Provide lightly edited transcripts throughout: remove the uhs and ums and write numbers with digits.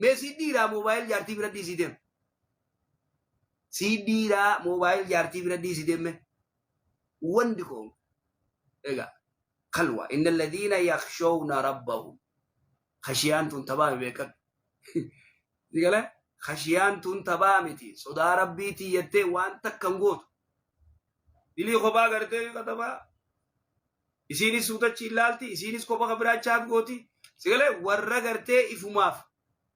Mee sii dhiiraa mobile jaartii bira dhiisii deem. Sii dhiiraa mobile jaartii bira dhiisii deemme. Wandi koon egaa kalwa inna alladhiina yakhshawna rabbahum khashiyaan tun tabaa beekadhu. Sigale khashiyaan tun tabaa miti sodaa rabbiitii jettee waan takka hin gootu. Dilii kophaa gartee katabaa isiinis suutachi ilaalti isiinis kopha ka biraa chat gooti. Sigale warra gartee ifumaaf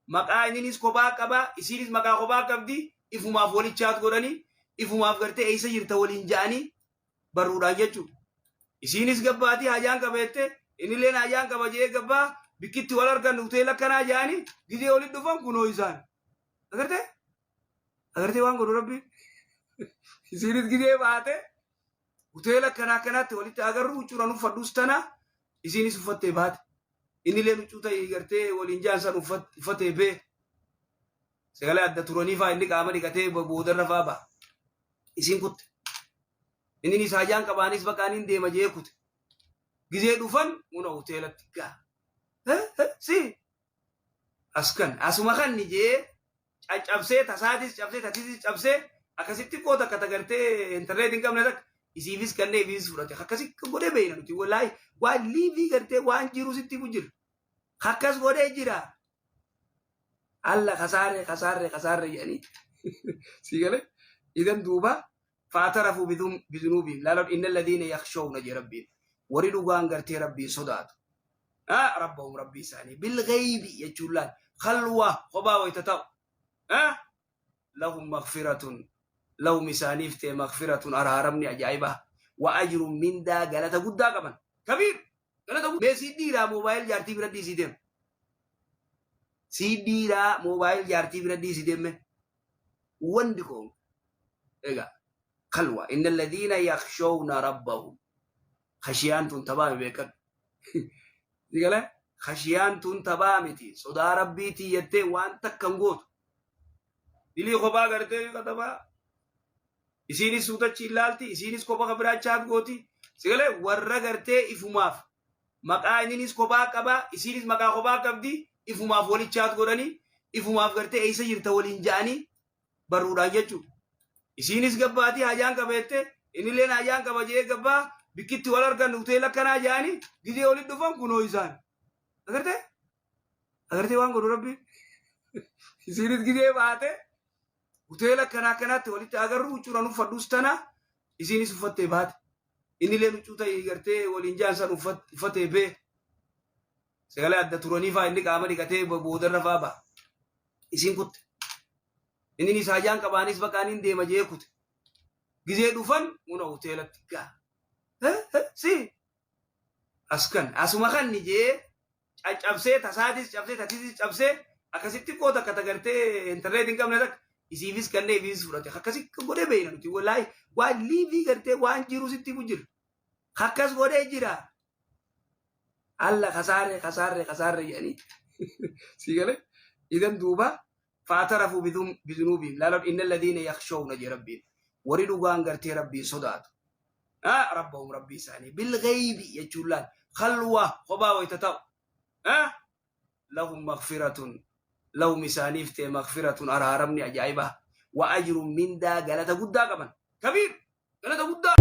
maqaa inninis kophaa qaba isiinis maqaa kophaa qabdi ifumaaf wali chat godhanii ifumaaf gartee eessa jirta waliin ja'anii barruudhaan jechuudha. Isiinis gabbaatii hajaan qaba jette innilleen hajaan qaba jedhee gabbaa bikkitti wal argan hoteela akkanaa ja'anii gizee walitti dhufan kunoo isaan. Agartee? Agartee waan godhu rabbi? Isiinis gizee baate hoteela akkanaa akkanaatti walitti agarru huccuudhaan uffadhus tana isiinis uffattee baate. Innilleen huccuu ta'e gartee waliin ja'an san uffatee bee. Sagalee adda turanii faa inni qaama dhiqatee boodarra faa ba'a. Isiin kutte. Inni ni saajaan qabaanis bakka ani deema jee kute. Gizee dhufan muna hoteelatti gaa. Si askan asuma kan ni jee caccabsee tasaatis cabsee tatisis cabsee akkasitti koo takka tagartee internet hin qabne takka isiifis kannee ifiis fudhate akkasi godhee beeyna nuti wallaahi waan liivii gartee waan jiru sitti himu jira akkas godhee jira. Alla kasaarre kasaarre kasaarre jedhanii si galee idan duuba faatarafuu bizunuubiin laalan inna alladhiina yakhshawna jee rabbiin warri dhugaan gartee rabbiin sodaatu rabbahum rabbii isaanii bilghaybi jechuun laal khalwa kophaa wayta ta'u lahum maghfiratun lahum isaaniif ta'e maghfiratun araaramni ajaa'ibaa wa ajrun mindaa galata guddaa qaban kabiir galata guddaa. Mee sii dhiiraa mobile jaartii bira dhiisii deem. Sii dhiiraa mobile jaartii bira dhiisii deemme. Wandi koon egaa kalwa inna alladhiina yakhshawna rabbahum khashiyaan tun tabaa beekadhu. Sigale khashiyaan tun tabaa miti sodaa rabbiitii jettee waan takka hin gootu. Dilii kophaa gartee katabaa isiinis suutachi ilaalti isiinis kopha ka biraa chat gooti. Sigale warra gartee ifumaaf maqaa inninis kophaa qaba isiinis maqaa kophaa qabdi ifumaaf wali chat godhanii ifumaaf gartee eessa jirta waliin ja'anii barruudhaan jechuudha. Isiinis gabbaatii hajaan qaba jette innilleen hajaan qaba jedhee gabbaa bikkitti wal argan hoteela akkanaa ja'anii gizee walitti dhufan kunoo isaan. Agartee? Agartee waan godhu rabbi? Isiinis gizee baate hoteela akkanaa akkanaatti walitti agarru huccuudhaan uffadhus tana isiinis uffattee baate. Innilleen huccuu ta'e gartee waliin ja'an san uffatee bee. Sagalee adda turanii faa inni qaama dhiqatee boodarra faa ba'a. Isiin kutte. Inni ni saajaan qabaanis bakka ani deema jee kute. Gizee dhufan muna hoteelatti gaa. Si askan asuma kan ni jee caccabsee tasaatis cabsee tatisis cabsee akkasitti koo takka tagartee internet hin qabne takka isiifis kannee ifiis fudhate akkasi godhee beeyna nuti wallaahi waan liivii gartee waan jiru sitti himu jira akkas godhee jira. Alla kasaarre kasaarre kasaarre jedhanii si galee idan duuba faatarafuu bizunuubiin laalan inna alladhiina yakhshawna jee rabbiin warri dhugaan gartee rabbiin sodaatu rabbahum rabbii isaanii bilghaybi jechuun laal khalwa kophaa wayta ta'u lahum maghfiratun lahum isaaniif ta'e maghfiratun araaramni ajaa'ibaa wa ajrun mindaa galata guddaa qaban kabiir galata guddaa.